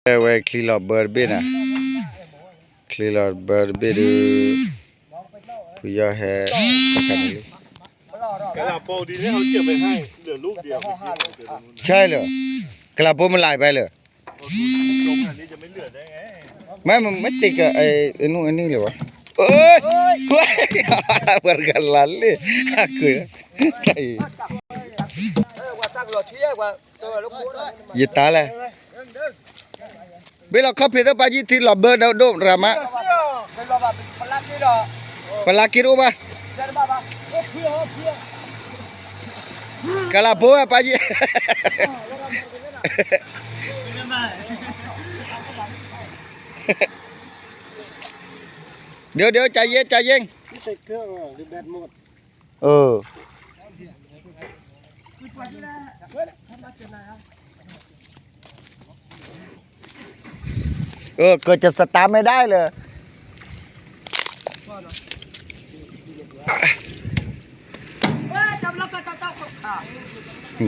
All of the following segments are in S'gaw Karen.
တဲဝဲချံလီၤဘၢတဘ့ၣ်န့ၣ်, ချံလီၤဘၢတဘ့ၣ်ဒီး, ဖုယီၢ်ဟဲ, တခါန့ၣ်လံ, ဆဲလၢ, ကလးဖိမလၢ်ဘဲလၢ, မ့ၢ်မ့ၢ်တ့ၢ်က, အနူၢ်အနံၣ်လၢၤဝဲ, ပှၤတဂၤလၢ်လၢ, အကုၢ်, ယတၢ်လဲၣ်, ဘ့ၣ်လီၤခီၣ်ဖံးသၢပာ်ကံၢ်ထံလီၤဘၢဒိၣ်ဒိၣ်ရၤမး, ပလါက့တအိၣ်ဘၣ်, ကလးဖိဝဲပာ်ကံၢ်, ဒီးဒီး ကယ့ကယ့, အ, ကစတါမ့ၢ်ဒၣ်လၢ,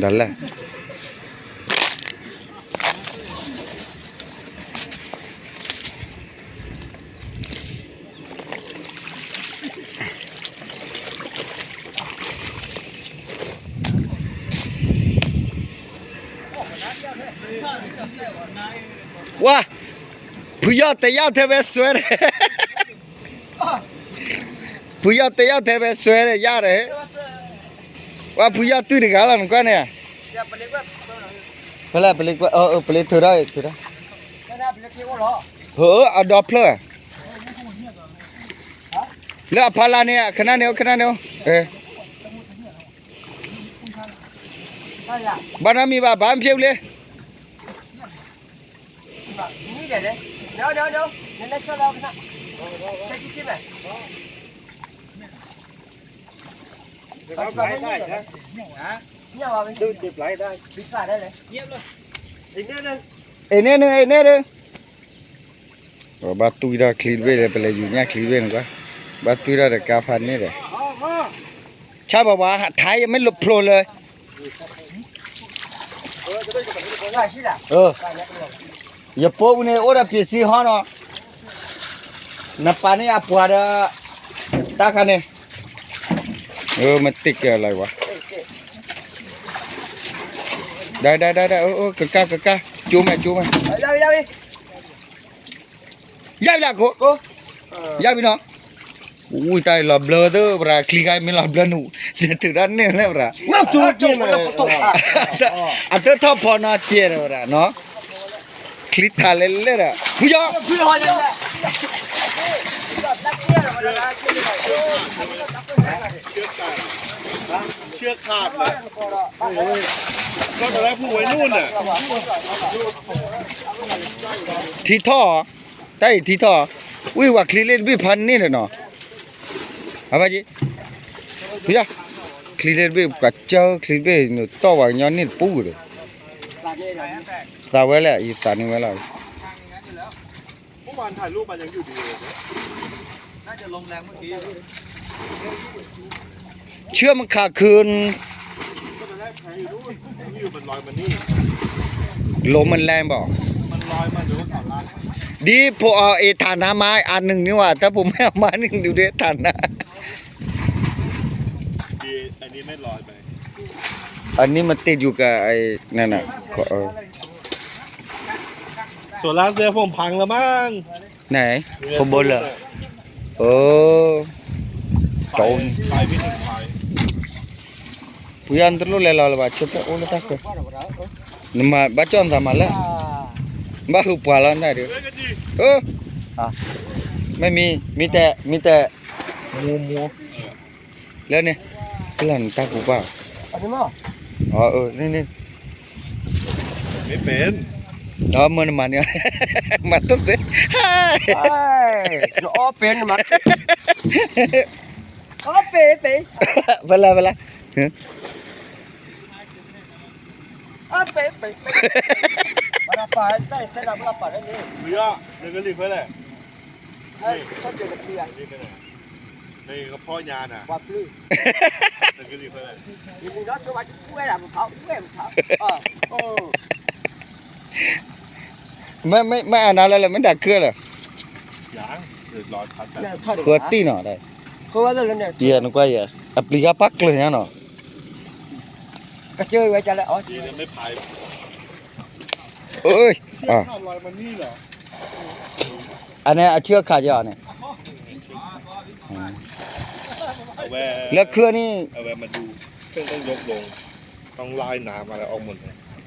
ဒၣ်လဲၣ် ဝါ, ဖုယီၢ်တဲယၢ်ထဲဝဲစွဲန့ၣ်, ဖုယီၢ်တဲယၢ်ထဲဝဲစွဲန့ၣ် ယၢ်န့ၣ်, ဝဲဖုယီၢ်တုၤတဂၤလီၤနကွၢ်န့ၣ်, ဖဲလဲၣ်ပလ့ကွၢ်, ပလ့ထုးထီၣ်အံၤထုးထီၣ်, အဒီဖျၢၣ်, လၢအဖီလာ်န့ၣ် ခဏန့ၣ်အိၣ် ခဏန့ၣ်အိၣ်, ဘၣ်နီတမံၤဘၣ် ဘၣ်မဖျ့ဘူးလံ အ့န့ၣ်, အ့န့ၣ်ဒုး, ဘၣ်တွံၢ်ထီၣ်ချံတဘ့ၣ်လၢ ပလဲၤယူၤညၣ်ချံတဘ့ၣ်န့ၣ်ကွၢ်, ဘၣ်တွံၢ်ထီၣ်ချံတဘ့ၣ်န့ၣ်ကွၢ်, ဘၣ်တွံၢ်ထီၣ်ဒီးကါဖးန့ၣ်ဒီး, ဆၣ်ဘၣ်ဝါ ထါယမ့ၢ်လိာ်ဖျိလၢ ယပိာ်ပူၤန့ၣ် အိၣ်ဒီးပၠ့ၤစံဟီနီၤ, နပာ်န့ၢ်အပှၤဒီး တၢ်ခါန့ၣ်, မ့ၢ်တ့ၢ်ကလီၤဝါ, ဒၣ်ဒၣ်ဒၣ်ဒၣ်, ကကါကကါ, ကၠိမဲာ်ကၠိမဲာ်, ယၢ်ဘၣ်လၢခိၣ်, ယၢ်ဘၣ်နီၤ, ဝံတၢ်လီၤဘျၢသၢပရၤ ချံခါမ့ၢ်လီၤဘျၢနုာ်, နထုးတၢ်န့ၢ်လၢပရၤ, အတထီၣ်ဖီနီၤစဲးဒီးပရၤနီၤ, ချံထါလဲၣ်လဲၣ်ဒီး ဖုယီၢ် ထံထီၣ်, တၢ်အံၤထံထီၣ်, ဝံဝဲချံလ့ၣ်တဘ့ၣ်ဖးန့ၢ်ဒီးနီၤ, အဘၣ်က့, ဖုယီၢ်, ချံလ့ၣ်တဘ့ၣ် ပှၤကၢချံတဘ့ၣ် နတီၢ်ဝဲကညီန့ၢ်တပူၤဒီး, သးဝဲလဲၣ် ယသးန့ၢ်ဝဲလီၤ, ဆၢမခးခုၣ်, လီၤမလဲၣ်ဘၣ်, ဒ်ဖိအအ့ၣ်ထးနါမါ အနုာ်န့ၢ်ဝဲ တၢ်ဖိမ့ၢ်အမါန့ၣ်ဒုးဒ်ထးနါ, အနံၣ်မ့ၢ်တ့ၢ်ယူၤက န, ဆိုလါစဲဖိဖးလၢမး, န့ၣ်, ဖိဘိလၢ, အ, တ, ပယီၤနတလိၣ်လဲၤလီၤလၢၤဘၣ် ဆၢဖျဲၣ်အိၣ်လၢတၢ်ဃၢၤ, နမၤဘၣ်ကၠီၣ်နသးမၤလဲၣ်, ဘၣ်ဟုးပှၤလီၤနတၢ်ဒုး, မ့မ့ၢ်, မ့ၢ်တဲ, မ့ၢ်တဲ, မိၢ်မိၢ်, လၢန့ၣ်, ကလၢနတၢ်ကူပၢ်, အ, န့ၣ်, မ့ၢ်ပ့ၤ, မ့ၢ်နမၤန့ၣ်, မၤတသ့, နအီပ့ၤနမၤ, အီပ့ၤပ့ၤ, ဖဲလၢဖဲလၢ, အီပ့ၤပ့ၤ, ပၢ်ပၢ်, နကလံၤဖဲလဲၣ်, နကဖီညါနၤ, နကလံၤဖဲလဲၣ်, နကလံၤဖဲလဲၣ်, နကလံၤဖဲလဲၣ်, နကလံၤဖဲလဲၣ်, မ့ၢ် မ့ၢ် မ့ၢ်အနၤလၢလၢ မ့ၢ်ဒၣ်ခၢလၢာ်, ဃၢတံၢ်နီၤ, ယဲနကွၢ်ယဲ, အပျံၤဃာ်ပၣ်ကျၢၤညါနီၤ, အန့ၣ်အဆၢအခးကီးန့ၣ်, လၢခၢန့ၣ်,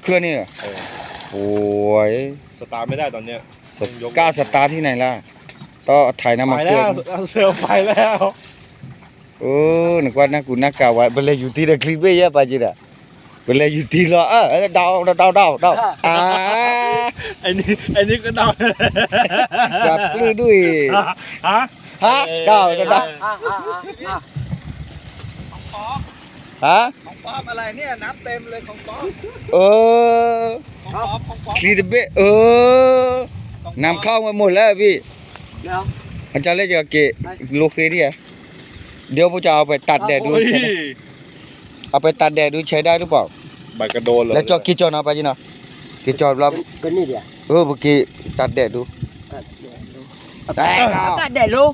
ခၢန့ၣ်, ကါစတါထံၣ်န့ၣ်လၢ, တၢ်အထါနမၤခၢ, နကွၢ်နၢ်ကူနၢ်ကးဝဲ ပလဲၤယူၤတံၢ်ဒီးချံဘ့ၣ်ယဲ ပာ်က့ၤဒီး, ပလဲၤယူၤတံၢ်လီၤ, ဒီး ဒီး ဒီး ဒီး, အန့ၣ်ကဒီး, ပှၤပျုၢ်ဒူၣ်အံၤ, ဟါ, ဒီး ဒီး ဒီး, ဟါ, ချံတဘ့ၣ်, အၢ, နမ်ခီၣ်ဝဲမိၢ်လၢအဘံၣ်, အကၢ်လၢယက့ၤ, လိဃ့ဒံးဧါ, ဒီးဖိကၠီအပှဲၤတၢ်ဒဲးဒုး, အပှဲၤတၢ်ဒဲးဒုး ဆဲးဒၣ်ဒုးပီၤ, လၢကၠီက့ၤကၠီနီၤ ပာ်က့ၤနီၤ, က့ၤကၠီဘျီ, ပက့ၤတၢ်ဒဲးဒုး, တၢ်ဒဲးလိ,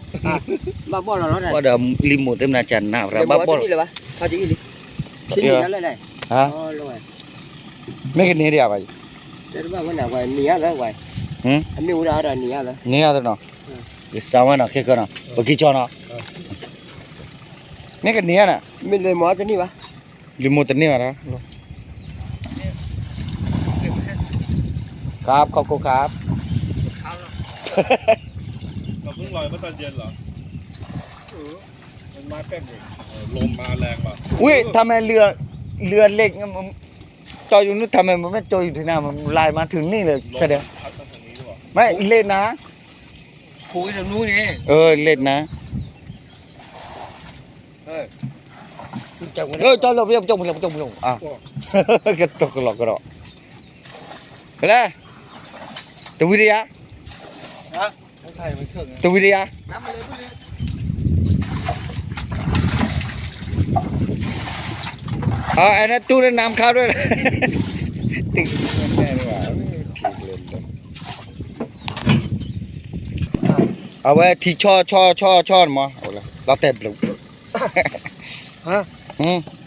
ဘၣ်ဘီၣ်လီၤလီၤ, ဒီးလံာ်မိၢ်သ့ၣ်မနၤကနၣ်ရၤဘၣ်ဘီၣ်လီၤ, မ့ၢ်ကန့ၢ်ဒံးဧါဘၣ်, န့ၢ်ဧါသနီၤ, ကစၢ်ဝဲနီၤ ခဲကၢနီၤ ပက့ၤကၠီနီၤ, မ့ၢ်ကန့ၢ်ဧါနၤ, လံာ်မိၢ်တန့ၢ်ဘၣ်ဒီး, ครับ ขอบคุณครับ อุ้ย ทำไมเรือ เรือเหล็ก จอดอยู่นู่น ทำไมมันไม่จอดอยู่ที่หน้า มันลายมาถึงนี่เลย แสดง ไม่ เล่นนะ ผูกไว้ตรงนู้นไง เออ เล่นนะ เออ เออ จอดลง จอดลง จอดลง จอดลง อ่ะ ก็ตกหลอกก็ดอก ไปเลย ตะวิทยา ฮะ ตะวิทยา เอาอันนั้นตู้นั้นน้ำเข้าด้วยนะ ติ๊ก အဝဲထံဆီဆီဆီဆီန့ၣ်မး လီၤတဲာ်ဘျုး ဟါ ဟွ